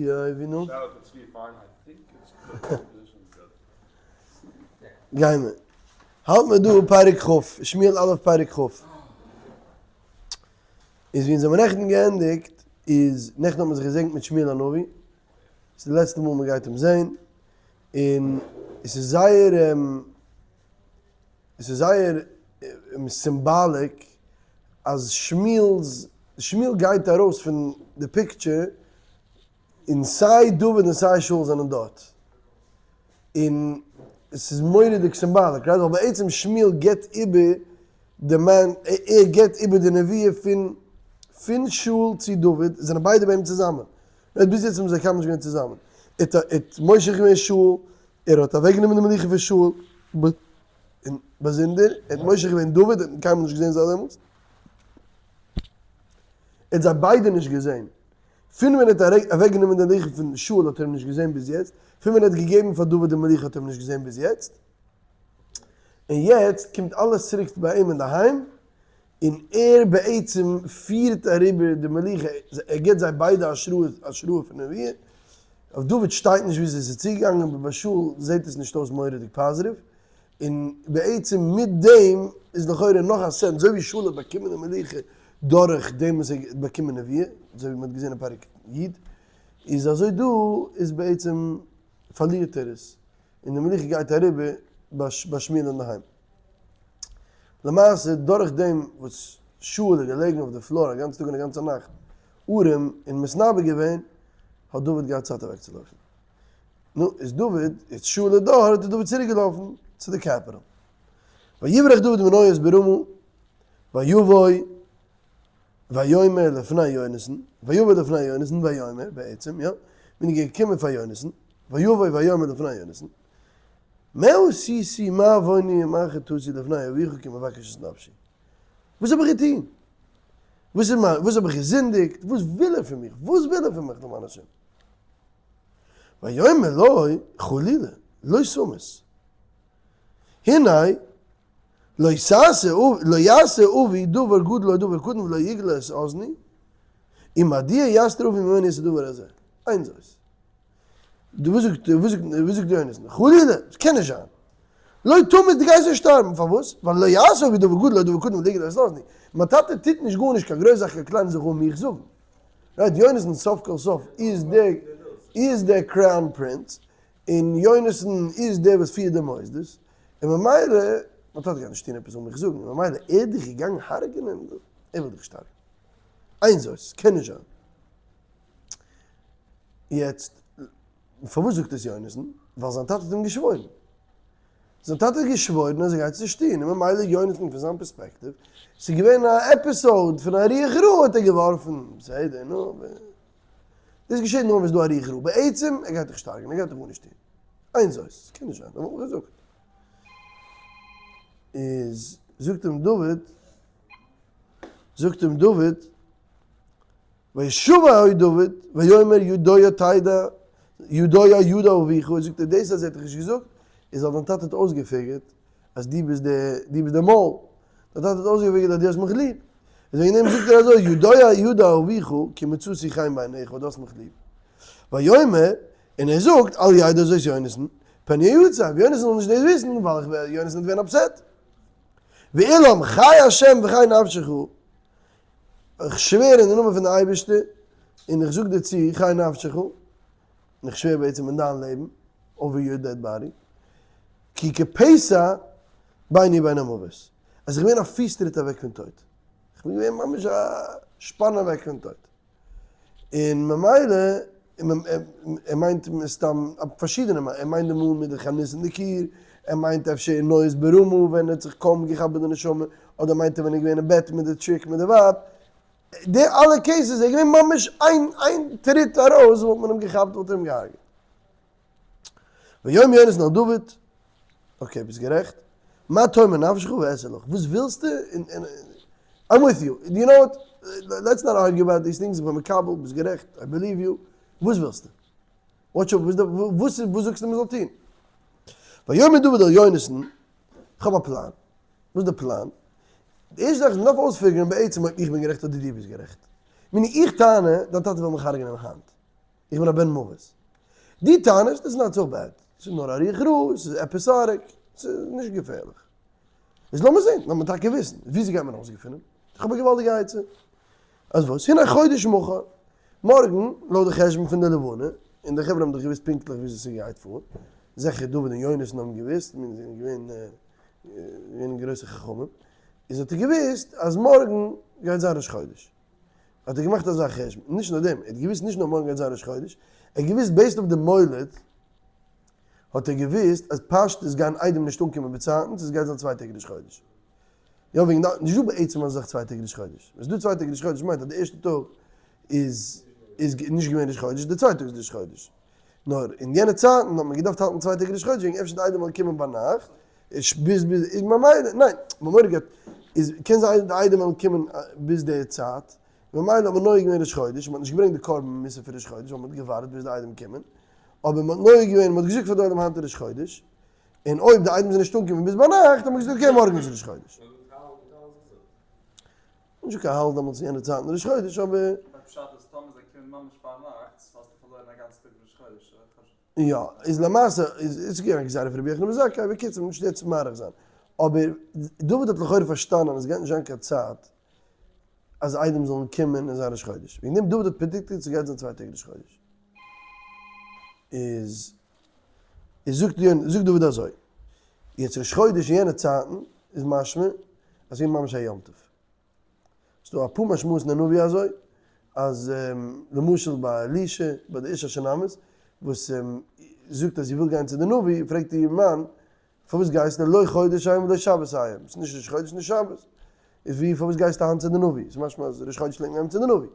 יא ווי נו? גיימער. האלט מיר דא פרק כ', שמואל א' פרק כ'. איז ווי אונז האבן נעכטן געענדיגט, איז נעכטן האט מען זיך געזעגנט מיט שמואל הנביא, ס'איז די לעצטע מאל מען גייט אים זען, און עס איז זייער עס איז זייער symbolic אז שמואל'ס, שמואל גייט ארויס פון די picture און סיי דוד און סיי שאול זענען דארט, און עס איז מורא'דיג symbolic, right? ווייל בעצם שמואל גיבט איבער די מען, ער גיבט איבער די נבואה פון פון שאול צו דוד, זענען ביידע ביי אים צוזאמען, right? ביז יעצט האבן זיי קיינמאל נישט געווען צוזאמען, ער האט מושח געווען שאול, ער האט אוועקגענומען די מלוכה פון שאול, און באזונדער, ער האט מושח געווען דוד, ער האט קיינמאל נישט געזען זיי דעמאלטס, ער האט זיי ביידע נישט געזען, פון ווען ער האט אוועקגענומען די מלוכה פון שאול האט ער אים נישט געזען ביז יעצט, פון ווען ער האט געגעבן פאר דוד די מלוכה האט ער אים נישט געזען ביז יעצט, און יעצט קומט אלעס צוריק ביי אים אינדערהיים, און ער בעצם פירט אריבער די מלוכה, ער גיבט זיי ביידע השראה, השראה פון נבואה, אויף דוד שטייט נישט וויאזוי עס איז צוגעגאנגען, אבער ביי שאול זעט עס נישט אויס מורא'דיג positive, און בעצם מיט דעם איז לכאורה נאך א sense, אזוי ווי שאול האט באקומען די מלוכה דורך דעם וואס ער האט באקומען נבואה, אזוי ווי מען האט געזען אין פרק י', איז אזוי דא איז בעצם פארלירט ער עס, און די מלוכה גייט אריבער ביי שמואל אינדערהיים. למעשה דורך דעם וואס שאול איז געלעגן אויף די floor א גאנצן טאג און א גאנצע נאכט ארעם און מתנבא געווען, האט דוד געהאט צייט אוועקצולויפן. נו, איז דוד, איז שאול איז דארט, איז דוד צוריק געלאפן צו די capital. ויברח דוד מניות ברמה, ויבוא ויאמר לפני יונתן, ויבוא לפני יונתן ויאמר, בעצם, יא, בין איך געקומען פאר יונתן, ויבוא ויאמר לפני יונתן, מה עשיתי מה עווני ומה חטאתי לפני אביך כי מבקש את נפשי? וואס האב איך געטון? וואס איז מיין, וואס האב איך געזינדיגט? וואס וויל ער פון מיך? וואס וויל ער פון מיך למען השם? ויאמר לו, חלילה, לא תמות. הנה, לא תעשה, לא יעשה אבי דבר גדול או דבר קטן ולא יגלה את אזני, ומדוע יסתיר אבי ממני את הדבר הזה? אין זאת. דו וואס זאגט וואס זאגט וואס זאגט יונתן? חלילה! עס קען נישט זיין! לא תמות דו גייסט נישט שטארבן! פארוואס? ווייל לא יעשה אבי דבר גדול או דבר קטן ולא יגלה את אזני. מיין טאטע טוט נישט גארנישט קיין גרויס זאך קיין קליינע זאך אן מיך זאגן. right? יונתן סוף כל סוף איז דער איז דער crown prince, און יונתן איז דער וואס פירט די מוסדות, און ממילא מיין טאטע גייט נישט טון עפעס אן מיך זאגן, און ממילא ער איז דיך געגאנגען הרג'נען, ער וויל דיך נישט הרג'נען. אין זאת, קען נישט זיין. יעצט, פארוואס זאגט עס יונתן? ווייל זיין טאטע האט אים געשוואוירן. זיין טאטע האט געשוואוירן אז ער גייט עס נישט טון, און ממילא יונתן פון זיין פערספעקטיוו, ס'איז געווען א episode פון א רוח רעה האט ער געווארפן, בסדר, נו, דאס געשעט נאר ווען ס'איז דא א רוח רעה, בעצם ער גייט דיך נישט הרג'ענען, ער גייט דיך גארנישט טון. אין זאת, ס'קען נישט זיין, האט מען געזאגט. איז זאגט אים דוד, זאגט אים דוד, וישבע ה' דוד, ויאמר ידוע תדע, ידוע ידע אביך, זאגט ער דאס אז ער האט דיך נישט געזאגט, איז ווייל דיין טאטע האט אויסגע figure ט אז דו ביסט דער, דו ביסט דער מוהל, דיין טאטע האט אויסגע figure ט אז דו האסט מיך ליב, איז וועגן דעם זאגט ער אזוי, ידוע ידע אביך כי מצאתי חן בעיניך, ווייל דו האסט מיך ליב. ויאמר, און ער זאגט, אל ידע זאת יונתן, פן יעצב, יונתן זאל נישט דאס וויסן, ווייל יונתן וועט ווערן upset. ואולם חי השם וחי נפשך, איך שווער אין די נאמען פון די אייבערשטער, און איך זאג דיר צו, חי נפשך, און איך שווער בעצם אין דיין לעבן, over your dead body, כי כפסע ביני ובין המוות, אז איך בין א פיס טריט אוועק פון טויט, איך בין געווען ממש א שפאן אוועק פון טויט. און ממילא, ער מיינט מסתם פארשידענע, ער מיינט די מאל מיט די חנית אין די קיר, ער מיינט אפשר אין נאות ברמה ווען ער האט זיך קוים געכאפט ביי די נשמה, אדער מיינט ער ווען ער איז געווען אין בעט מיט די chick מיט די ווייב, די אלע cases איז ער געווען ממש איין איין טריט ארויס וואלט מען אים געכאפט וואלט ער אים געהארגעט. ויאמר יונתן אל דוד, okay ביסט גערעכט, מה תאמר נפשך ואעשה לך, וואס ווילסטו, I'm with you, you know what, let's not argue about these things, איך בין מקבל, ביסט גערעכט, I believe you, וואס ווילסטו? וואס זאגסטו מען זאל טון? ויאמר דוד אל יונתן, איך האב א פלאן, וואס איז די פלאן? די ערשטע זאך איז מען דארף אויס figure ן בעצם אויב איך בין גערעכט אדער דו ביסט גערעכט. מיני איך טענה, דיין טאטע וויל מיך הרג'נען היינט. איך בין א בן מוות. דו טענה'סט איטס נאט סאו בעד, ס'איז נאר א רוח רעה, ס'איז episodic, ס'איז נישט געפערליך. איז לאמיר זען, לאמיר טאקע וויסן, וויאזוי גייט מען אויסגעפינען? איך האב א געוואלדיגע עצה. אז וואס? הנה חודש מחר, מארגן, לויט די חשבון פון די לבנה, און די חברה האבן דאך געוואוסט פונקטליך וויאזוי ס'גייט פאר, זיכער דוד און יונתן האבן געוואוסט, מיר זענען געווען געווען גרויסע חכמים, איז האט ער געוואוסט אז מארגן גייט זיין ראש חודש. האט ער געמאכט אזא חשבון, נישט נאר דעם, ער האט געוואוסט נישט נאר מארגן גייט זיין ראש חודש, ער האט געוואוסט based אויף די מולד, האט ער געוואוסט אז פשטות גייען עדים נישט אנקומען באצייטנס, עס גייט זיין צוויי טעג ראש חודש. יא וועגן דעם, נישט דא בעצם אזא זאך צוויי טעג ראש חודש. ווען ס'איז דא צוויי טעג ראש חודש מיינט אז די ערשטע טאג איז איז נישט געווען ראש חודש, די צווייטע טאג איז ראש חודש. נאר אין יענע צייטן האט מען געדארפט האלטן צוויי טעג ראש חודש וועגן אפשר די עדים וועלן קומען ביינאכט, ביז ביז איז ממילא, ניין, ממילא גייט, איז קען זיין די עדים וועלן קומען ביז די צייט, ממילא האט מען נוהג געווען ראש חודש, מען האט נישט געברענגט די קרבן מוסף פון ראש חודש ווייל מען האט געווארט ביז די עדים קומען, אבער מען האט נוהג געווען, מען האט געזאגט פאר די עדים היינט איז ראש חודש, און אויב די עדים זענען נישט אנגעקומען ביז ביינאכט האט מען געזאגט okay מארגן איז ראש חודש. נישט קיין האלט דעמאלטס אין יענע צייטן ראש חודש אבער. פשט איז טאמער זיי קומען ממש פארנאכטס האסטו פארלוירן א גאנצע טאג ראש חודש. יא, איז למעשה איז איז געווען א גזירה פון רבי יוחנן בן זכאי, בקיצור נישט יעצט מאריך זיין, אבער דוד האט לכאורה פארשטאנען אז עס גייט נישט זיין קיין צייט אז עדים זאלן קומען און זיין ראש חודש, וועגן דעם דוד האט predicted ס'גייט זיין צוויי טעג ראש חודש. איז איז זאגט זאגט דוד אזוי, יעצט ראש חודש אין יענע צייטן איז משמע אז ס'איז געווען ממש א יום טוב. ס'דא אפאר משמעות אין די נביא אזוי, אז למשל ביי אלישע, ביי די אשה השונמית, וואס זאגט אז זי וויל גיין צו די נביא, פרעגט איר מאן, פארוואס גייסטו, לא חודש היום ולא שבת היום, ס'איז נישט ראש חודש נישט שבת, איז ווי פארוואס גייסטו היינט צו די נביא, ס'איז משמע אז ראש חודש פלעגט מען גיין צו די נביא.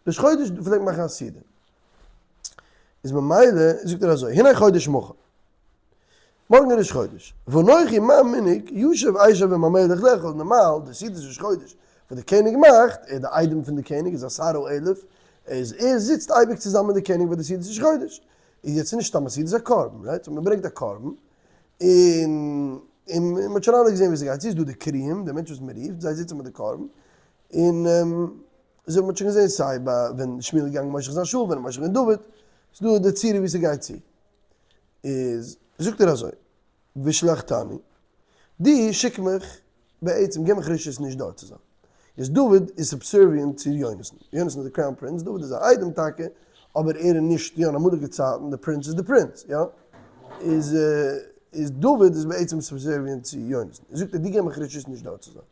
ראש חודש פלעגט מאכן א סעודה. איז ממילא זאגט ער אזוי, הנה חודש מחר. מארגן איז ראש חודש. ואנכי מה מנהג יושב אשב עם המלך לאכול, נארמאל די סעודת ראש חודש וואס די קעניג מאכט, ער איז די איידעם פון די קעניג, איז א שר האלף, איז ער זיצט אייביג צוזאמען מיט די קעניג ביי די סעודת ראש חודש. איז יעצט נישט סתם א סעודה, ס'איז א קרבן, right? so מ'ברענגט א קרבן, און און מ'האט שוין אלע געזען ווי ס'גייט צו, ס'איז דא די קרואים, די מענטשן וואס מ'רופט, זיי זיצן ביי די קרבן, און אזוי ווי מ'האט שוין געזען סיי ביי ווען שמואל איז געגאנגען מושח זיין שאול, ווען מושח געווען דוד, ס'איז דא די צורה ווי ס'גייט צו. איז זאגט ער אזוי, ושלחתני, דו שיק מיך, בעצם גיב מיך רשות נישט דארט צו זיין. איז דוד איז subservient צו יונתן, יונתן איז די crown prince, דוד איז א איידעם טאקע, אבער ער איז נישט, יא אין אמאליגע צייטן די פרינץ איז די פרינץ, יא, איז איז דוד איז בעצם subservient צו יונתן, זאגט ער דו גיב מיך רשות נישט דארט צו זיין.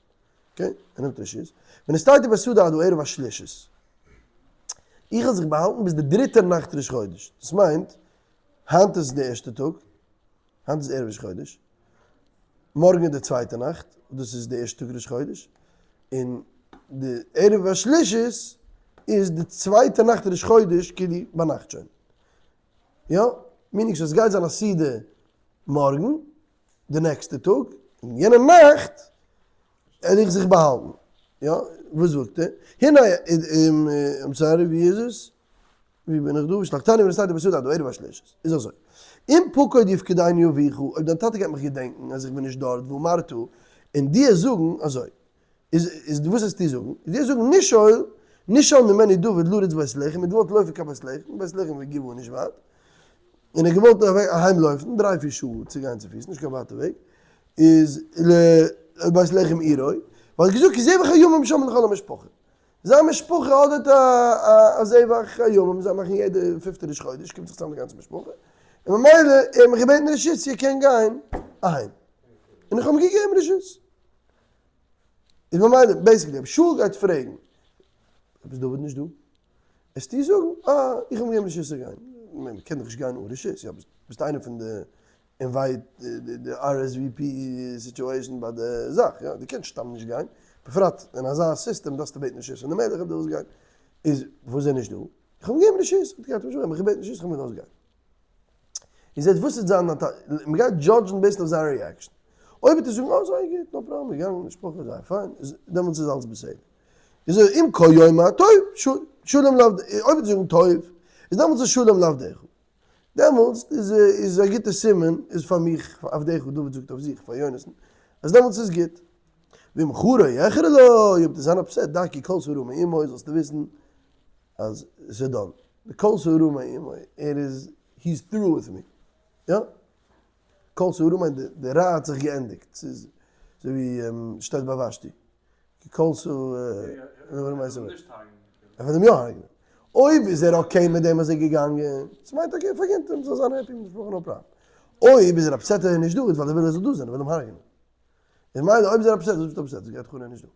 okay, ער נעמט רשות. ונסתרתי בשדה עד הערב השלישית. איך האב זיך באהאלטן ביז די דריטע נאכט ראש חודש. דאס מיינט, היינט איז די ערשטע טאג, היינט איז ערב ראש חודש, מארגן איז די צווייטע נאכט, דאס איז די ערשטע טאג ראש חודש, און די ערב השלישית איז די צווייטע נאכט ראש חודש, כאילו ביינאכט שוין. יא, meaning so עס גייט זיין א סעודה מארגן, די נעקסטע טאג, און יענע נאכט וועל איך זיך באהאלטן. יא, וואס זאגט ער? הנה, I'm sorry, ווי איז עס? ווי בין איך דא? ושלחתני ונסתרתי בשדה עד הערב השלישית. איז אזוי, אם פקוד יפקדני אביך, אויב דיין טאטע גייט מיך געדענקן אז איך בין נישט דארט, ואמרת, און דו וועסט זאגן אזוי, איז איז וואס וועסטו זאגן? איז דו זאגן נשאל, נשאל ממני דוד לרוץ בית לחם, ער האט געוואלט לויפן קיין בית לחם, בית לחם איז גבעה נישט ווייט, און ער האט געוואלט אהיים לויפן, דריי פיר שעה צו גיין צופיס, נישט קיין ווייטע וועג, איז לבית לחם עירו, ווייל ער האט געזאגט כי זבח הימים שם לכל המשפחה, זיין משפחה האט דארט א זבח הימים, זיי מאכן יעדע פיפטע ראש חודש קומט זיך צוזאם די גאנצע משפחה, און ממילא ער האט מיך געבעטן רשות צו ער קען גיין אהיים, און איך האב אים געגעבן רשות. איז ממילא basically אויב שאול גייט פרעגן אויב איז דוד נישט דא, וועסטו זאגן אה איך האב אים געגעבן רשות צו גיין, מען קען דאך נישט גיין אן רשות, יא ביסט איינער פון די invite די RSVP situation ביי די זאך, יא דו קענסט סתם נישט גיין, בפרט אין אזא סיסטעם דארפסטו בעטן רשות פון די מלך אויב דו ווילסט גיין, איז וואס איז ער נישט דא? איך האב אים געגעבן רשות, האט ער מיך געבעטן רשות איך האב אים געלאזט גיין. און זעט וואס איז זיין מען גייט judge ן based אויף זיין reaction. אויב וועט ער זאגן אה זייער גוט, no problem, געגאנגען משפחה זייער פיין, איז דעמאלטס איז אלעס בסדר. איז אויב אם כה יאמר טוב, שלום לעבדיך, אויב וועט ער זאגן טוב, איז דעמאלטס איז שלום לעבדיך. דעמאלטס איז איז א גוטע סימן איז פאר מיך, פאר עבדיך, דוד זאגט אויף זיך, פאר יונתן, אז דעמאלטס איז גוט. ואם חרה יחרה לו, אויב וועט ער זיין upset, דע כי כלתה רעה מאמו, זאלסטו וויסן אז ס'איז done. די כלתה הרעה מעמו, ער איז, he is through with me. יא? כלתה הרעה מיינט די רע האט זיך געענדיגט, ס'איז אזוי ווי שטייט ביי ושתי, כי כלתה ער וויל אים יא הרג'נען. אויב איז ער okay מיט דעם אז ער איז געגאנגען, ס'מיינט okay פארגינט אים, זאל זיין happy מיט משפחה no problem. אויב איז ער upset אז ער איז נישט דא, איז ווייל ער וויל ער זאל דא זיין, ער וויל אים הרג'נען. איז מילא אויב איז ער upset, וואס ביסטו upset? וואס גייט דיך אן ער איז נישט דא?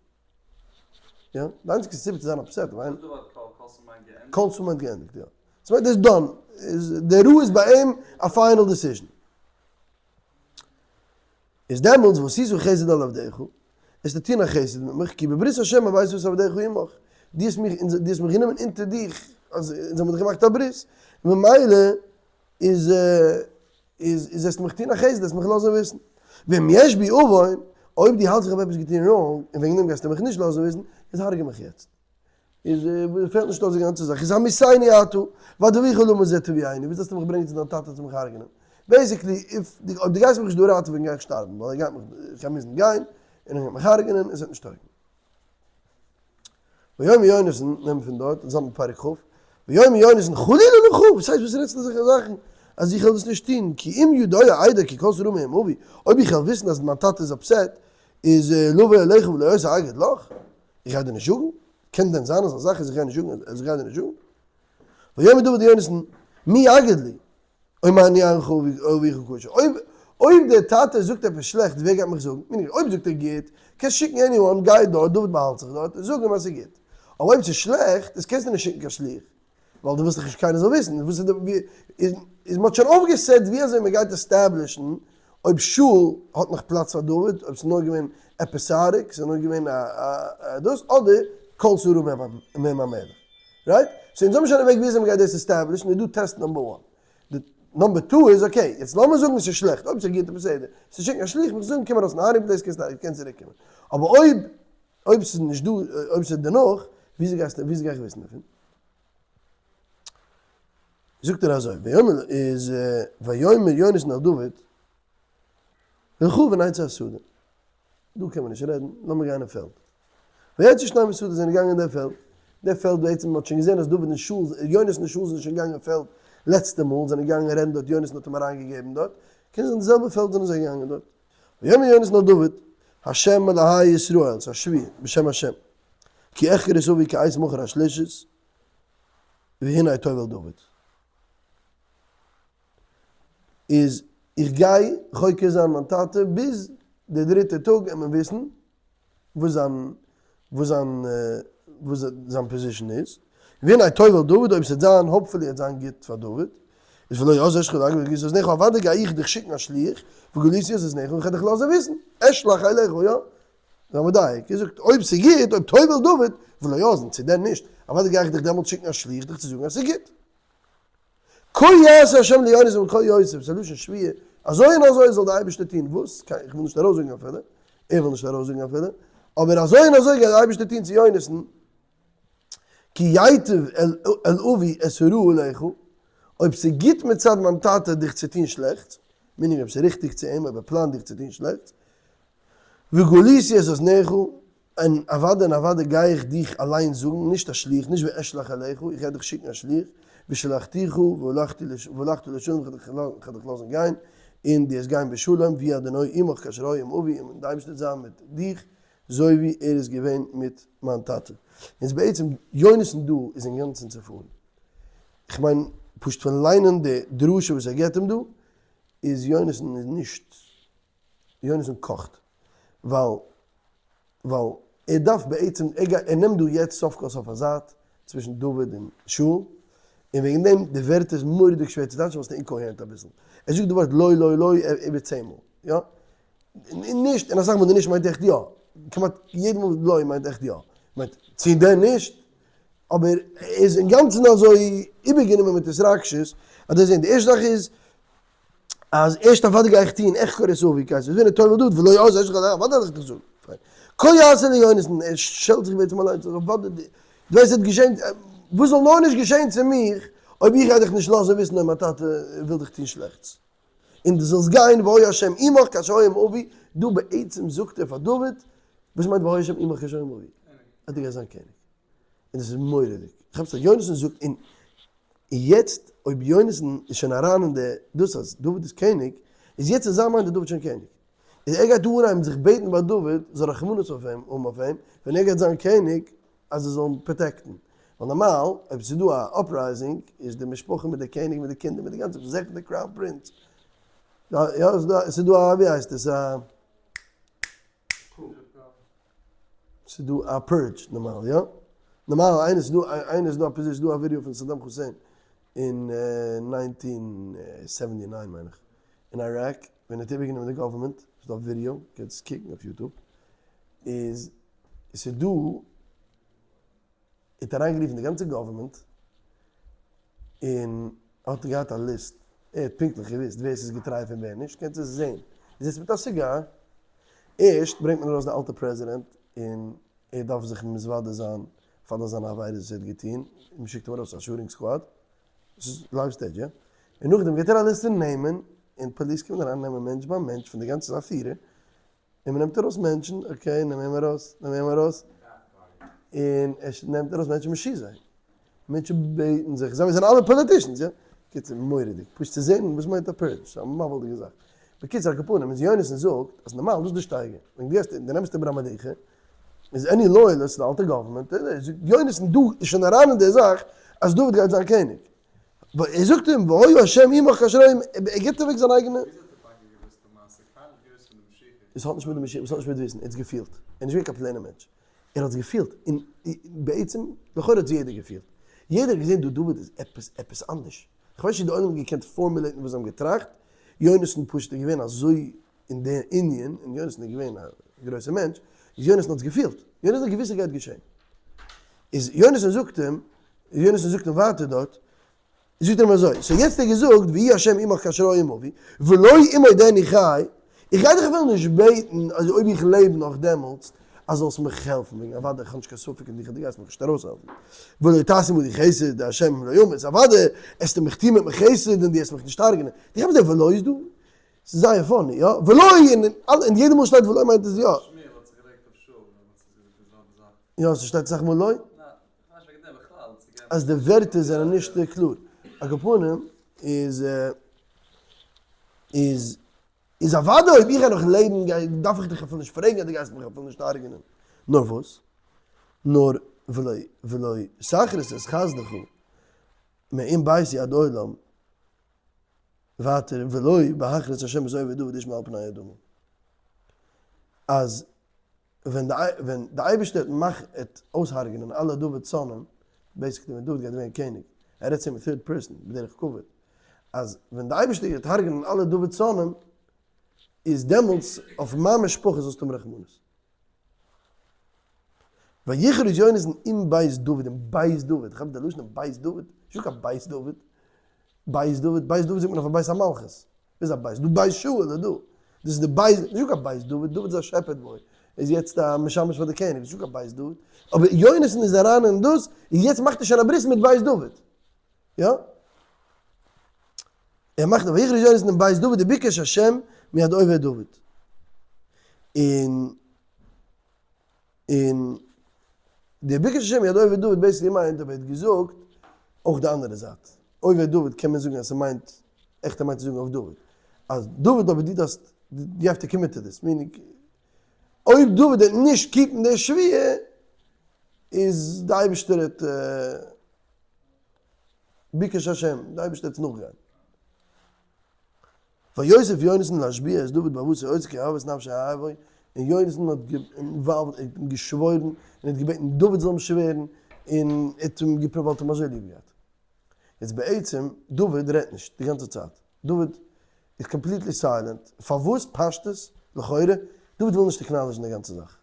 יא? די איינציגסטע סיבה צו זיין upset ווייל. וואס איז די ווארט כל? כלתה מיינט געענדיגט? כלתה מיינט געענדיגט, יא. ס'מיינט ער איז done. די רעה איז ביי אים א final decision. איז דעמאלטס ועשית חסד על עבדך, וועסטו טון א חסד מיט מיך, כי בברית השם הבאת את עבדך עמך, דו האסט מיך, דו האסט מיך גענומען אונטער דיך, אז אונז האבן דיך געמאכט א ברית, ממילא איז איז איז וועסטו מיך טון א חסד, וועסט מיך לאזן וויסן. ואם יש בי עוון, אויב דו האלטסט איך האב עפעס געטון wrong, און וועגן דעם גייסטו מיך נישט לאזן וויסן, איז הרג'ע מיך יעצט. איז פעלט נישט אויס די גאנצע זאך, איז המיתני אתה, ועד אביך למה זה תביאני, וואס דארפסטו מיך ברענגען צו דיין טאטע צו מיך הרג'נען? basically, if, אויב דו גייסט מיך נישט דא ראטעווען גיי איך שטארבן, ווייל ער גייט מיך, איך גיי מוזן גיין, און ער גייט מיך הרג'נען, עס וועט נישט טויגן. ויאמר יונתן, נעם פון דארט, אונז האבן פרק כ', ויאמר יונתן חלילה לך, וואס הייסט וואס רעדסטו אזעלכע זאכן, אז איך וועל דאס נישט טון, כי אם ידוע אדע כי כלתה הרעה מעם אבי, אויב איך וועל וויסן אז מיין טאטע איז upset, איז לבוא אליך ולא אותי אגיד לך, איך גיי דיר נישט זאגן? קען דען זיין אזא זאך אז איך גיי נישט זאגן אז איך גיי דיר נישט זאגן? ויאמר דוד ליונתן, מי יגיד לי, או מה אני אענך אביך קשה, אויב אויב דער טאטע זאגט עפעס שלעכט ווער גייט מיך זאגן? מיניג אויב זאגט ער גוט, קענסט שיקן anyone, גיי דארט, דוד באהאלט זיך דארט, זאג אים אז ס'איז גוט. אבער אויב ס'איז שלעכט, איז קענסטו נישט שיקן קיין שליח, ווייל דו ווילסט דאך נישט קיינער זאל וויסן, וואס איז די, איז מ'האט שוין אויפגע set ווי אזוי מ'גייט establish ן אויב שאול האט נאך פלאץ פאר דוד, אויב ס'איז נאר געווען episodic, ס'איז נאר געווען א דאס, אדער כלתה הרעה מעם המלך. right? so אונז האבן שוין א וועג ווי אזוי מ'גייט דאס establish ן, איז דא test number one. די number two איז okay, יעצט לאמיר זאגן עס איז שלעכט, אויב ס'איז גוט איז בסדר, ס'איז שיקן א שליח מיך זאגן קום ארויס פון hiding place קענסט קענסט צוריק קומען, אבער אויב אויב ס'איז נישט דא, אויב ס'איז דערנאך, וויאזוי גייסטו וויאזוי גיי איך וויסן דערפון? זאגט ער אזוי, ויאמר איז ויאמר יונתן אל דוד, לכו ונצא השדה. דא קען מען נישט רעדן, לאמיר גיין אין פעלד. ויצאו שניהם השדה זענען געגאנגען אין דער פעלד. דער פעלד בעצם מען האט שוין געזען אז דוד און שאול, יונתן און שאול זענען שוין געגאנגען אין פעלד לעצטע מאל, זענען געגאנגען רעדן דארט, יונתן האט אים אריינגעגעבן דארט. קען זיין די זעלבע פעלד זענען זיי געגאנגען דארט. ויאמר יונתן אל דוד, השם אלהי ישראל, ס'איז א שבועה, בשם השם, כי אחקור את אבי כעת מחר השלישית, והנה טוב אל דוד. איז איך גיי חוקר זיין מיין טאטע ביז די דריטע טאג וועט מען וויסן וואס זיין וואס זיין וואס זיין position איז, והנה טוב אל דוד אויב ס'וועט זיין hopefully וועט זיין גוט פאר דוד, איז ולא אז אשלח אליך וגליתי אזנך אוודאי גיי איך דיך שיקן א שליח וגליתי אזנך און איך וועל דיך לאזן וויסן, אשלח אליך יא, זיי מדייק, ער זאגט אויב ס'איז גוט אויב טוב אל דוד ולא אז צו דען נישט, אוודאי גיי איך דיך דעמאלט שיקן א שליח דיך צו זאגן אז ס'איז גוט. כה יעשה השם ליונתן וכה יוסיף, ס'איז א לשון שבועה, אזוי און אזוי זאל דער אייבערשטער טון, וואס? איך וויל נישט ארויסזאגן אפילו, ער וויל נישט ארויסזאגן אפילו, אבער אזוי און אזוי גייט דער אייבערשטער טון צו יונתן, כי ייטב אל אבי את הרעה עליך, אויב ס'איז גוט מצד מיין טאטע דיך צו טון שלעכטס, meaning אויב ס'איז ריכטיג צו אים, אויב ער פלאנט דיך צו טון שלעכטס, וגליתי את אזנך, און אוודאי און אוודאי גיי איך דיך אליין זאגן, נישט א שליח, נישט ואשלח אליך, איך גיי דיך שיקן א שליח, ושלחתיך והלכת לשלום, איך וועל דיך לאזן גיין, און דו וועסט גיין בשלום, ויהי אדוני עמך כאשר היה עם אבי, און די אייבערשטער וועט זיין מיט דיך, זוי ווי ער איז געווען מיט מיין טאטע. און בעצם יונתן דא איז אינגאנצן צעפארן. איך מיין, פשוט פון ליינען די דרשה וואס ער געבט אים דא, איז יונתן איז נישט יונתן קאכט ווייל ווייל ער דארף בעצם ער גייט ער נעמט דא יעצט סוף כל סוף א זייט צווישן דוד און שאול און וועגן דעם די ווערטער איז מורא'דיג שווער צו טייטשן ווייל ס'איז incoherent אביסל ער זאגט די ווארט לא לא לא איבער צען מאל יא און נישט און אסאך מאל די נישט מיינט עכט יא כמעט יעדע מאל לא מיינט עכט יא מיינט צו דען נישט אבער ער איז אינגאנצן אזוי איבערגענומען מיט התרגשות אז דאס זעהן די ערשטע זאך איז אז ערשט אוודאי גיי איך טוהן אחקור את אבי כעת והנה טוב אל דוד ולא אז אשלח אליך אוודאי וועל איך דיך זאגן פיין כה יעשה ליונתן ער שעלט זיך בעצם אליינס אז אוודאי דו ווייסט וואס געשען וואס זאל נאר נישט געשען צו מיך אויב איך גיי דיך נישט לאזן וויסן אויב מיין טאטע וויל דיך טוהן שלעכטס און דו זאלסט גיין והיה השם עמך כאשר היה עם אבי דא בעצם זאגט ער פאר דוד וואס מיינט והיה השם עמך כאשר היה עם אבי אז דו גייסט זיין קעניג און דאס איז מורא'דיג כאפסט אז יונתן זאגט און. יעצט אויב יונתן איז שוין אריין אין די דאס אז דוד איז קעניג, איז יעצט אין זיין mind איז דוד שוין קעניג. איז ער גייט דא אנהייבן זיך בעטן ביי דוד זאל רחמנות אויף אים האבן אויף אים, ווען ער גייט זיין קעניג אז ער זאל אים protect ן. ווייל נארמאל אויב ס'איז דא א uprising איז די משפחה מיט די קעניג מיט די קינדער מיט די גאנצע זעכער די crown prince. יא ס'איז דא א ווי הייסט עס א. ס'איז דא א purge נארמאל יא? נארמאל איינער ס'איז דא איינער איז דא א position ס'איז דא א ווידעא פון סאדאם חוסעין אין 1979 מיין איך אין איראק ווען ער האט איבערגענומען די government ס'איז דא א ווידעא קענסט עס קוקן אויף YouTube איז ס'איז דא ער האט אריינגערופן די גאנצע government און האט געהאט א list ער האט פונקטליך געוואוסט ווער ס'איז געטריי פון ווער נישט קענסט עס זעהן ער זיצט מיט א סיגאר ערשט ברענגט מען ארויס די אלטע פרעזידענט און ער דארף זיך מתוודה זיין פאר אלע זיינע עבירות וואס ער האט געטון, און מען שיקט אים ארויס א shooting squad, דאס איז live stage יא? און נאכדעם געט ער א list פון נעמען, און police קומען אריין נעמען מענטש ביי מענטש פון די גאנצע זיין פירער, און מען נעמט ארויס מענטשן, okay נעם אים ארויס, נעם אים ארויס, און ער נעמט ארויס מענטשן מען שיסט זיי. מענטשן בעטן זיך, זיי זענען אלע politicians, יא? קיצור, מורא'דיג. פשוט צו זען וואס מיינט א purge, ס'איז א מבהיל'דיגע זאך. בקיצור, על כל פנים, איז יונתן זאגט אז נארמאל, דאס איז די שטייגער. ווען דו האסט, דו נעמסט איבער א מלוכה, איז any loyalist צו די אלטע government, זאגט יונתן דא איז שוין אריין אין די זאך אז דוד גייט זיין קעניג. ער זאגט אים, והיה השם עמך כאשר היה, ער גיבט אוועק זיין אייגענע. וויאזוי האט ער טאקע געוואוסט די מעשה? קיינער האט געוואוסט פון די משיחה. עס האט נישט מיט די משיחה, עס האט נישט מיט וויסן, ער האט עס געפילט. ער איז נישט געווען קיין plain ע מענטש. ער האט עס געפילט, און בעצם לכאורה האט עס יעדער געפילט, יעדער האט געזען דא דוד איז עפעס עפעס אנדערש, כ'ווייס נישט צו די עולם האט געקענט formulate ן וואס זיי האבן געטראכט, יונתן פשוט איז געווען אזוי אין די ענין, און יונתן איז געווען א גרויסער מענטש, איז יונתן האט עס געפילט, יונתן האט געוואוסט עס גייט געשען, איז יונתן זאגט אים, יונתן זאגט אים ווייטער דארט, זאגט ער אים אזוי, so יעצט האט ער געזאגט ויהי השם עמך כאשר היה עם אבי, ולא אם עודני חי, איך גיי דיך אפילו נישט בעטן אז אויב איך לעב נאך דעמאלטס אז זאלסט מיך העלפן, וועגן אוודאי איך האב נישט קיין ספק אין דיך אז דו גייסט מיך נישט ארויסהעלפן, ולא תעשה עמדי חסד, השם לא ימות, אוודאי עסטו מיך טון מיט מיר חסד און דו עסט מיך נישט הרג'נען, דו כאפסט די ולא איז דא? ס'איז זייער funny, יא? ולא און יעדע מאל שטייט ולא מיינט עס יא. שמואל האט זיך גערעגט אויף שאול ווען מ'האט זיך געזאגט די זעלבע זאך. יא, ס'שטייט אסאך מאל לא. אז די ווערטער זענען נישט קלאר. על כל פנים איז איז איז אוודאי אויב איך גיי נאך לעבן גיי דארף איך דיך אפילו נישט פרעגן אז דו גייסט מיך אפילו נישט הרג'נען. נאר וואס? נאר ולא ולא תכרית את חסדך מעם ביתי עד עולם ווייטער ולא בהכרית השם את אויבי דוד איש מעל פני האדמה. אז ווען די ווען די אייבערשטער האט מאך עט אויסהארגענען אלע דוד שונאים, basically ווען דוד גייט ווערן קעניג, ער רעדט צו אים אין third person בדרך כבוד, אז ווען די אייבערשטער גייט הרג'נען אלע דוד שונאים, איז דעמאלטס אויף מיין משפחה זאלסטו האבן רחמנות. ויכרוז יונתן עם בית דוד, אין בית דוד, כאפסט די לשון אין בית דוד? נישטא קיין בית דוד, בית דוד, בית דוד זאגט מען אויף א בית המלכות, ווי איז א בית? דא בית שאול איז דא, דאס איז די בית, נישטא קיין בית דוד, דוד איז א shepherd boy, איז יעצט א משמש פאר די קעניג, נישטא קיין בית דוד, אבער יונתן איז אריין אין דאס, און יעצט מאכט ער שוין א ברית מיט בית דוד, יא? ער מאכט ויכרוז יונתן עם בית דוד וביקש השם מיד אויבי דוד, און און די ביקש השם מיד אויבי דוד basically מיינט אבער ער האט געזאגט אויך די אנדערע זייט, אויבי דוד קען מען זאגן אז ס'מיינט עכט ער מיינט צו זאגן אויף דוד, אז דוד אבער דו דארפסט you have to commit to this, meaning אויב דוד וועט נישט keep ן די שבועה איז די אייבערשטער וועט ביקש השם, די אייבערשטער וועט נאכגיין. ויוסף יונתן להשביע את דוד באהבתו אותו כי אהבת נפשו אהבו, און יונתן האט involved, ער האט אים געשוואוירן, און ער האט געבעטן דוד זאל אים שווערן, און ער האט אים געפרואווט ווייל ער האט אים אזוי ליב געהאט. יעצט בעצם, דוד רעדט נישט די גאנצע צייט, דוד איז completely silent, פארוואס? פשטות, לכאורה, דוד וויל נישט acknowledge ן די גאנצע זאך.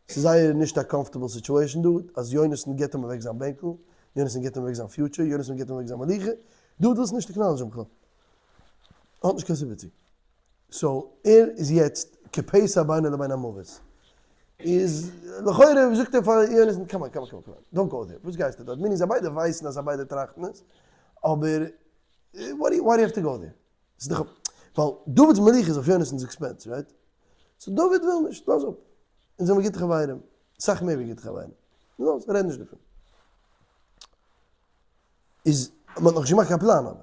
ס'איז זייער נישט א comfortable situation דא, אז יונתן גיבט אים אוועק זיין בענקל, יונתן גיבט אים אוועק זיין future, יונתן גיבט אים אוועק זיין מלוכה, דוד וויל עס נישט acknowledge ן בכלל. האט נישט קיין סיבה צו. so ער איז יעצט כפסע בינו לבין המוות. איז לכאורה זאגט ער פאר יונתן come on come on come on don't go there, וואס גייסטו דארט? meaning זיי ביידע ווייסן אז זיי ביידע טראכטן עס, אבער why do you have to go there? ס'איז דאך ווייל דוד'ס מלוכה איז אויף יונתן'ס expense, right? so דוד וויל נישט, לאז אפ. אונז זעמיר גוטע חברים, אסאך מער ווי גוטע חברים. לאז, רעד נישט דערפון. איז. מען האט נאכנישט געמאכט קיין פלאן אבער.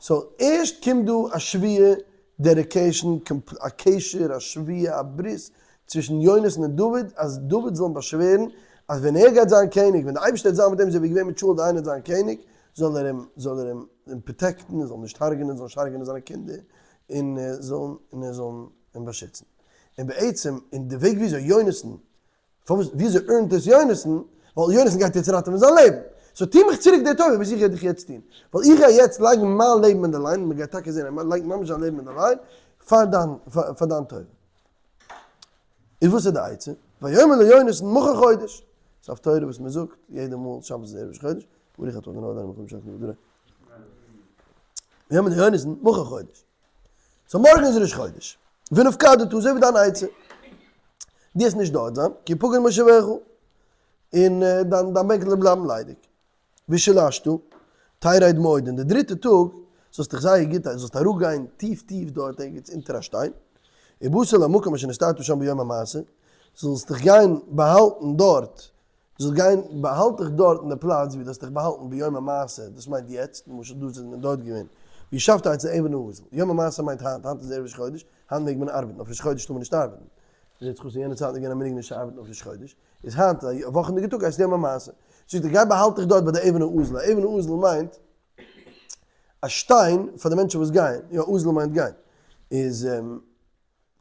so ערשט קומט דא א שבועה dedication, א קשר, א שבועה, א ברית צווישן יונתן און דוד, אז דוד זאל אים באשווערן אז ווען ער גייט זיין קעניג, ווען די אייבערשטער וועט זיין מיט אים אזוי ווי געווען מיט שאול די איינער זיין קעניג, זאל ער אים זאל ער אים protect ן, ער זאל אים נישט הרג'נען, זאל נישט הרג'נען זיינע קינדער, און ער זאל און ער זאל אים באשיצן. און בעצם אין די וועג וויאזוי יונתן פארוואס וויאזוי earn ט עס יונתן? ווייל יונתן גייט יעצט ראטעווען זיין לעבן. so טו מיך צוריק די טובה וואס איך גיי דיך יעצט טון. ווייל איך גיי יעצט לייגן מיין לעבן אין די line, מען גייט טאקע זען אז מען לייגט ממש זיין לעבן אין די line, פאר דיין פאר דיין טובה. איז וואס איז די עצה? ויאמר ליונתן מחר חודש. ס'איז א תורה וואס מען זאגט יעדע מאל שבת איז ערב ראש חודש, ברוך אתה ה' אלוהינו מלך העולם שהכל נהיה בדברו. ויאמר ליונתן מחר חודש. so מארגן איז ראש חודש. ונפקדת, אזוי ווי דיין עצה. דו וועסט נישט דארט זיין, כי פקד מושבך, און דיין דיין בענקל וועט בלייבן ליידיג. ושלשת, תרד מאוד, און די דריטע טאג זאלסט דיך זייער גוט, זאלסט אראפגיין טיף טיף דארט ערגעץ אונטער א שטיין, ובאת אל המקום אשר נסתרת שם ביום המעשה, זאלסט דיך גיין באהאלטן דארט זאלסט גיין, באהאלט דיך דארט אין די פלאץ ווי דו האסט דיך באהאלטן ביום המעשה, דאס מיינט יעצט, למשל דא איז מען דארט געווען, וישבת אצל אבן האזל, יום המעשה מיינט היינט, היינט איז ערב ראש חודש, היינט מעג מען ארבעטן, אויף ראש חודש טאר מען נישט ארבעטן, זעט זיך אויס אין יענע צייטן איז געווען א מנהג נישט צו ארבעטן אויף ראש חודש, איז היינט א וואכענדיגע טאג הייסט יום המעשה, זאגט ער גיי באהאלט דיך דארט ביי די אבן האזל, א אבן האזל מיינט א שטיין פאר די מענטשן וואס גייען, יא אזל מיינט גיין, איז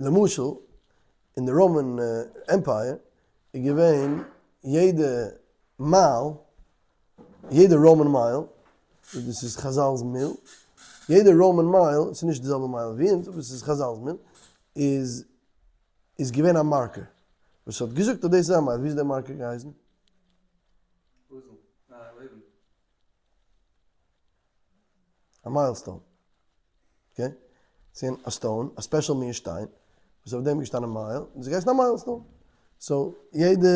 למשל אין די Roman Empire איז געווען יעדע מייל, יעדע Roman מייל, דאס איז חזל'ס מיל, יעדע Roman מייל, ס'איז נישט די זעלבע מייל ווי אונז, אבער ס'איז חזל'ס מיל, איז איז געווען א marker וואס האט געזאגט אז דאס איז א מייל, ווי איז דער marker געהייסן? א milestone. okay? ס'איז געווען א stone, א special מין שטיין, וואס אויף דעם איז געשטאנען מייל, און ס'איז געהייסן א milestone. so, יעדע,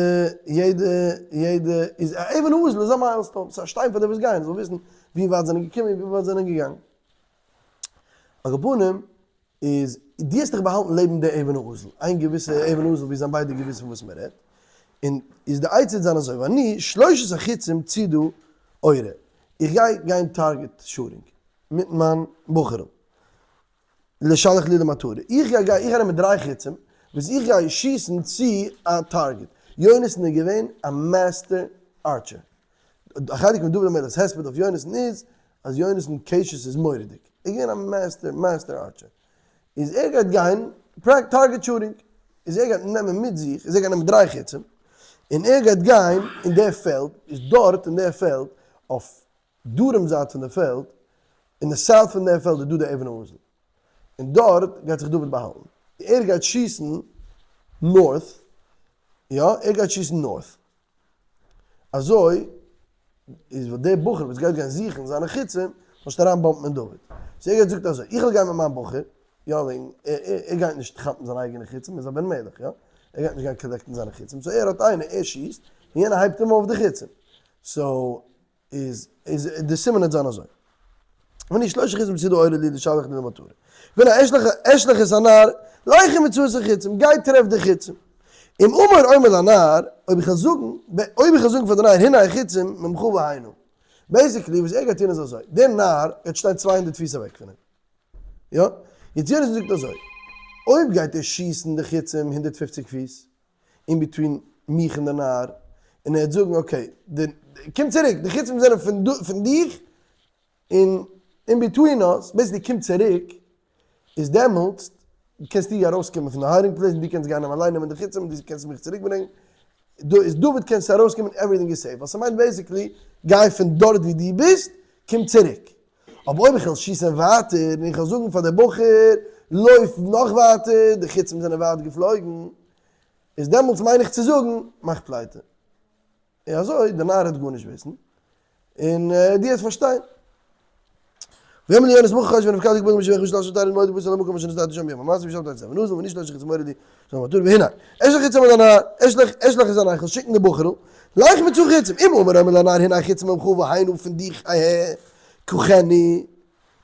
יעדע, יעדע, איז א אבן האזל איז א milestone, ס'איז א שטיין פאר די וואס גייען, זאלן וויסן ווי ווייט זענען געקומען און ווי ווייט זענען געגאנגען. על כל פנים, איז דו האסט דיך באהאלטן לעבן די אבן האזל, איין געוויסע אבן האזל ווי זיין ביידע געוויסט פון וואס מען רעדט, און איז די עצה וועט זיין אזוי, ואני שלושת החיצים צידה אורה, איך גיי גיין target shooting מיט מיין בחור'ל, לשלח לי למטרה, איך גיי גיין, איך גיי נעמען דריי חיצים, וואס איך גיי שיסן צו א target, יונתן איז געווען א master archer, א חלק פון דוד המלך'ס הספד אויף יונתן איז אז יונתן קשת איז מורא'דיג, ער איז געווען א master master archer, איז ער גייט גיין target shooting, איז ער גייט נעמען מיט זיך, איז ער גייט נעמען דריי חיצים, און ער גייט גיין אין די פעלד, איז דארט אין די פעלד, אויף דרום זייט פון די פעלד, אין די south פון די פעלד איז דא די אבן האזל, און דארט גייט זיך דוד באהאלטן, ער גייט שיסן north, יא ער גייט שיסן north. אזוי איז וואס דער בחור וואס גייט גיין זוכן זיינע חיצים זאל נישט אריין bump ן אין דוד. so ער גייט זאגט אזוי, איך וועל גיין מיט מיין בחור, יא וועגן ער גייט נישט כאפן זיינע אייגענע חיצים, ער איז א בן מלך יא, ער גייט נישט גיין collect ן זיינע חיצים, so ער האט איינער, ער שיסט, און יענער הייבט אים אויף די חיצים. so איז איז די סימן וועט זיין אזוי. ואני שלשה חיצים צידה אורה לי לשלח לי למטרה. והנה אשלח אשלח את הנער לך ומצא את החיצים, גיי טרעף די חיצים. אם אמור אומר לנער, אויב איך וועל זאגן, אויב איך וועל זאגן פאר די נער הנה החיצים ממך והנה. basically וואס ער גייט טון איז אזוי, דער נער גייט שטיין 200 פיס אוועק פון אים. יא? יעצט יונתן זאגט אזוי, אויב גייט ער שיסן די חיצים 150 פיס, in between מיך און די נער, און ער וועט זאגן okay, די, קום צוריק, די חיצים זענען פון דא, פון דיך, און in between us, basically קום צוריק, איז דעמאלטס קענסטו ארויסקומען פון די hiding place און דו קענסט גיין אליין נעמען די חיצים און דו קענסט מיך צוריק ברענגען, דא איז דוד קענסטו ארויסקומען everything איז safe, ווייל ס'מיינט basically גיי פון דארט ווי דו ביסט, קום צוריק. אבער אויב איך וועל שיסען ווייטער און איך וועל זאגן פאר די בחור לויף נאך ווייטער, די חיצים זענען ווייט געפלויגן, איז דעמאלטס מיין איך צו זאגן מאך פלייטע. און אזוי די נער וועט גארנישט וויסן, און דו וועסט פארשטיין. ויאמר ליונתן מחר חודש ונפקדת כי פקד מושבך ושלשת תרד מאוד ובאת אל המקום אשר נסתרת שם ביום המעשה וישבת אצל אבן האזל ואני שלשת חיצים אורה לי לשלח למטרה והנה אשלח חיצים אל הנער אשלח אשלח את הנער איך וועל שיקן די בחור'ל לך ומצא חיצים אם אמור אומר לנער הנה החיצים ממך והנה פון דיך אהה קחני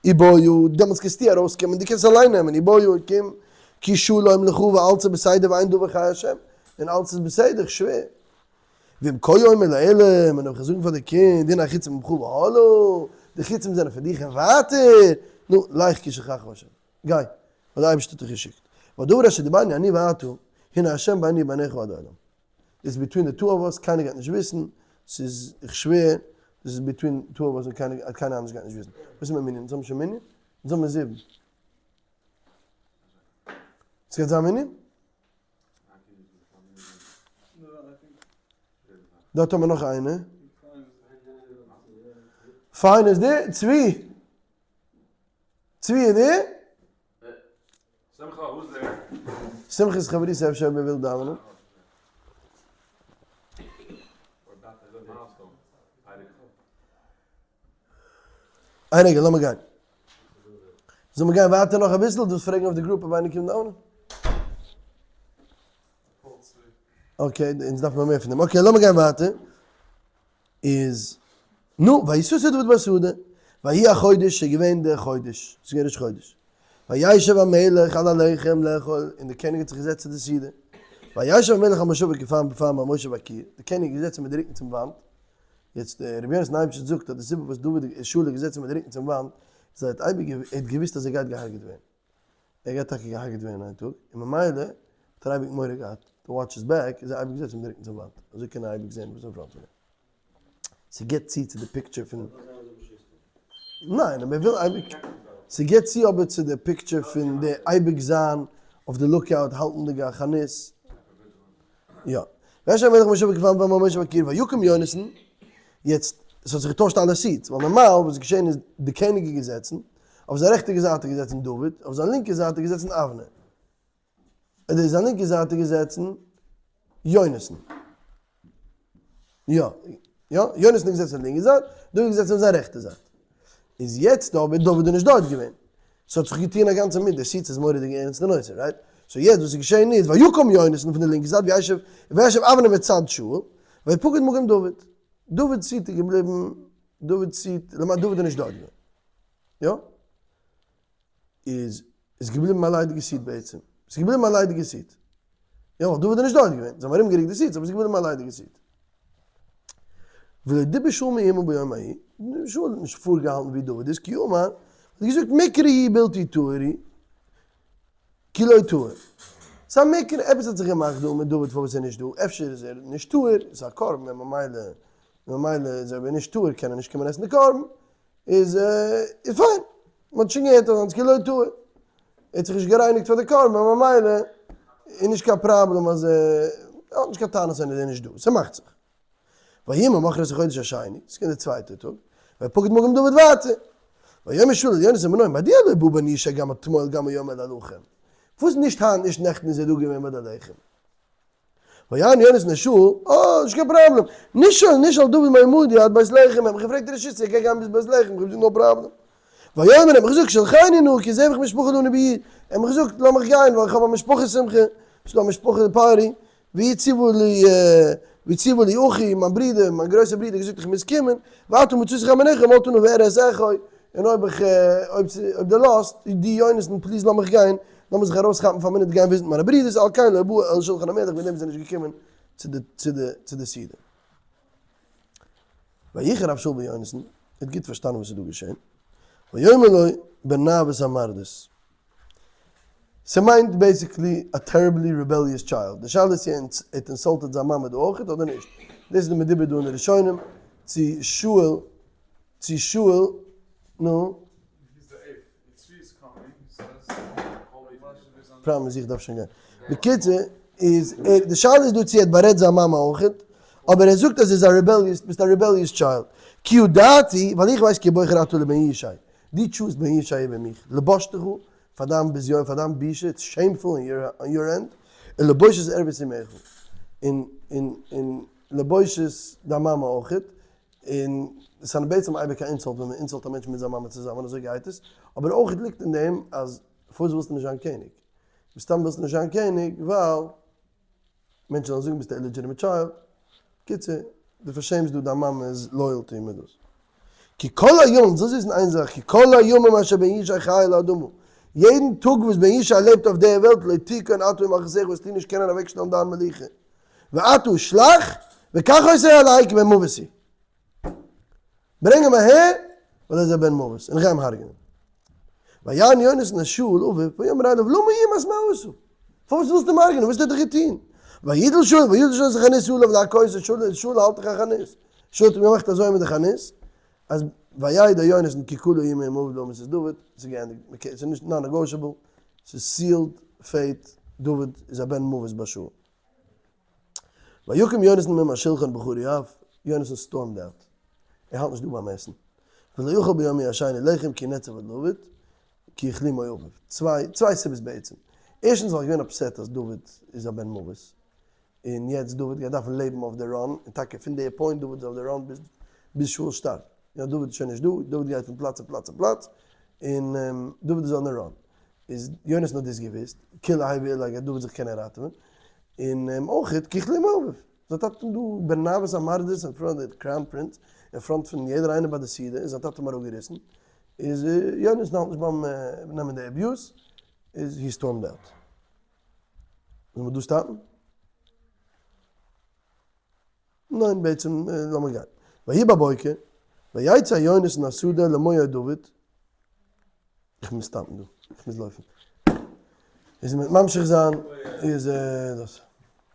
ובוא דעמאלטס קענסטו ארויסקומען דו קענסט אליין נעמען ובוא קום כי שלום לך ואלץ איז בסדר ואין דבר חי השם און אלץ איז בסדר איך שווער. ואם כה אומר לילד, און אויב איך זאגן פאר די קינד, הנה החיצים ממך והלאה, די חיצים זענען פון דיך און ווייטער, נו, לך כי שלחך ה', גיי, ווייל דער אייבערשטער האט דיך געשיקט. והדבר אשר דיברנו אני ואתה, הנה ה' ביני וביניך עד עולם. איז between די two of us, קיינער גייט נישט וויסן, ס'איז, איך שווער, דאס איז between two of us און קיינער, קיינער אנדערש גייט נישט וויסן. וואס איז מיט מנין? אונז האבן שוין מנין? אונז האבן זיבן. ס'גייט זיין מנין? דארט האבן מיר נאך איינער. פיין איז די צבי. צבי איז די? שמחה, who's there? שמחה איז חברותא אפשר אויב ער וויל דאווענען. איין רגע לאמיר גיין. זאל מיר גיין ווייטער נאך אביסל? דו ווילסט פרעגן אויף די group אויב איינער קומט דאווענען? okay, אונז דארף מען מער פון דעם. okay, לאמיר גיין ווייטער. איז, נו, ויסוסו דוד בשדה, ויהי החודש, ס'איז געווען דער חודש, ס'איז געווען ראש חודש. וישב המלך על הלחם לאכול, און דער קעניג האט זיך געזעצט צו די סעודה. וישב המלך על מושבו כפעם בפעם על מושב הקיר, דער קעניג איז געזעצן מיט די רוקן צום וואנט. יעצט, רבי יונתן אייבשיץ זאגט אז די סיבה וואס דוד איז שאול איז געזעצן מיט די רוקן צום וואנט, איז ער האט אייביג ער האט געוואוסט אז ער גייט געהארגעט ווערן. ער גייט טאקע געהארגעט ווערן איין טאג, און ממילא האט ער אייביג מורא געהאט to watch his back, איז ער אייביג געזעצן מיט די רוקן צום וואנט, אזוי קען ער אייביג זען וואס אין front פון אים. ס'גיבט צו צו די picture פון. ניין, אבער ער וויל אייביג. ס'גיבט צו אבער צו די picture פון די אייביג זיין אויף די lookout האלטנדיג א חנית. יא. וישב המלך מושבו כפעם בפעם על מושב הקיר ויקום יונתן, יעצט, עס האט זיך געטוישט אלע seats, ווייל נארמאל וואס איז געשען איז די קעניג איז געזעצן, אויף זיין רעכטע זייט איז געזעצן דוד, אויף זיין לינקע זייט איז געזעצן אבנר. אדער זיין לינקע זייט איז געזעצן יונתן. יא, יא, יונתן איז געזעצן אויף די לינקע זייט, דוד איז געזעצן אויף זיין רעכטע זייט. איז יעצט אבער דוד איז נישט דארט געווען. ס'האט זיך געטוען א גאנצע מיט, די seats איז מורא'דיג ערנסטע נושא, right? so יעצט וואס איז געשען איז, ויקום יונתן פון די לינקע זייט וישב, וישב אבנר בצד שאול, ויפקד מקום דוד. דוד'ס seat איז געבליבן, דוד'ס seat, למעשה דוד איז נישט דארט געווען. יא? איז איז געבליבן א ליידיגע seat בעצם. ס'איז געבליבן א ליידיגע seat. יא, דוד איז נישט דארט געווען. זיי האבן ארומגערוקט די seats, אבער ס'איז געבליבן א ליידיגע seat. ולא דיבר שאול מאומה ביום ההוא, שאול האט נישט פארגעהאלטן ווי דוד איז, כי אמר, האט געזאגט מקרה הוא בלתי טהור הוא, כי לא טהור. ס'איז א מקרה, עפעס האט זיך געמאכט דא מיט דוד פארוואס ער איז נישט דא, אפשר איז ער נישט טהור, ס'איז א קרבן און ממילא, ממילא איז אויב ער איז נישט טהור קען ער נישט קומען עסן די קרבן, איז איז פיין, מען האט שוין געהערט אזאנס כי לא טהור, ער האט זיך נישט גערייניגט פאר די קרבן ממילא איז נישט קיין פראבלעם אז ער האט נישט קיין טענות אז ער איז נישט דא, ס'מאכט זיך. ויהי ממחרת החודש השני, ס'איז געווען די צווייטע טאג, ויפקד מקום דוד ווייטער. ויאמר שאול אל יונתן בנו מדוע לא בא בן ישי גם אתמול גם היום אל הלחם? וואס נישט היינט נישט נעכטן איז ער דא געווען ביי די לחם? ויען יונתן אל שאול, אה, נישט קיין פראבלעם, נשאל נשאל דוד מעמדי עד בית לחם, ער האט מיך געפרעגט רשות צו ער קען גיין ביז בית לחם, איך האב געזאגט no problem. ויאמר ער האט מיך געזאגט שלחני נא כי זבח משפחה לנו בעיר, ער האט מיך געזאגט לאמיך גיין ווייל איך האב א משפחה שמחה, ס'איז דא א משפחה party, והציבה לי והציבה לי אחי, מיין ברודער, מיין גרויסער ברודער האט געזאגט איך מוז קומען, ועתה מצאתי חן בעיניך מלתה נא ואראה את אחי, און אויב איך אויב אויב דו לאזט, דו יונתן please לאמיך גיין, לאמיר זיך ארויסכאפן פאר א מינוט גיין וויזיטן מיינע ברודערס, על כן לא בא אל שלחן המלך וועגן דעם איז ער נישט געקומען צו די צו די צו די סעודה. ויחר אף שאול ביונתן, ער האט גוט פארשטאנען וואס איז דא געשען, ויאמר לו בן נעוות המרדות. ס'מיינט basically א terribly rebellious child, די שאלה איז צו ער האט insulted זיין מאמע דא אויכעט אדער נישט, דאס איז די מדובר דא אין די ראשונים, צו שאול, צו שאול, נו. פראבלעם איז איך דארף שוין גיין. בקיצור, איז ער, די שאלה איז דא צו ער האט בארעדט זיין מאמע אויכעט, אבער ער זאגט אז ער איז א rebellious, ביסט א rebellious child. כי ידעתי, ווייל איך ווייס כי בוחר אתה לבן ישי. דו choose ט בן ישי איבער מיך, לבושתך, פאר דיין בזיון, פאר דיין בושה, it's shameful on your end, און לבושת ערות אמך, און און און לבושת דיין מאמע אויכעט, און עס איז בעצם אייביג א insult ווען מען insult א מענטש מיט זיין מאמע צוזאמען, אזוי גייט עס, אבער אויך ליגט אין דעם אז פארוואס ווילסטו נישט זיין קעניג? מסתם ווילסטו נישט זיין קעניג ווייל מענטשן זאלן זאגן ביסט א illegitimate child, בקיצור, דו פארשעמסט דא דיין מאמע'ס loyalty מיט דאס. כי כל היום, זאלסט וויסן איין זאך, כי כל הימים אשר בן ישי חי על האדמה, יעדן טאג וואס בן ישי לעבט אויף דער וועלט, לא תכון אתה ומלכותך, וועסטו נישט קענען אוועקשטעלן דיין מלוכה. ועתה שלח, וקח אותו אלי כי בן מות הוא. ברענג אים אהער. ווייל ער איז א בן מוות, און איך גיי אים הרג'נען. ויען יונתן את שאול אביו, ויאמר אליו למה יומת מה עשה? פארוואס ווילסטו אים הרג'נען? וואס האט ער דיך געטון? וידל שאול, וידל שאול את החנית עליו להכותו, שאול, שאול האלט דאך א חנית, שאול האט אים געמאכט אזוי מיט די חנית, אז וידע יונתן כי כלה אמו עם אביו להמית את דוד, ס'איז געענדיגט, ס'איז נישט non negotiable, ס'איז sealed fate, דוד איז א בן מוות ביי שאול. ויקום יונתן מים השלחן בחרי אף, יונתן stormed out, ער האלט נישט דא ביים עסן, ולא אכל ביום ההוא השני לחם כי נעצב על דוד, כי הכלימו אביו, צוויי צוויי סיבות בעצם, ערשטנס ווייל איך געווען upset אז דוד איז א בן מוות, און יעצט דוד גייט דארפן לעבן אויף די run, און טאקע פון די point דוד איז אויף די run ביז ביז שאול שטארבט, יא דוד איז שוין נישט דא, דוד גייט פון פלאץ צו פלאץ צו פלאץ, און דוד איז on the run, איז יונתן האט דאס געוואוסט, כולי האי ואולי גייט דוד זיך קענען ראטעווען, און אויך כי הכלימו אביו, זיין טאטע האט אים דא בנאוות המרדות אין front די crown prince, אין front פון יעדער איינער ביי די סעודה, און זיין טאטע האט אים אראפגעריסן, איז יונתן האלט נישט ביים נעמען די abuse, איז he stormed out. זאל מען דא stop ן? ניין בעצם לאמיר גיין. ויהי בבוקר, ויצא יונתן השדה למועה דוד, איך מוז stop ן דא, איך מוז לויפן. איז מיט ממשיך זיין איז דאס.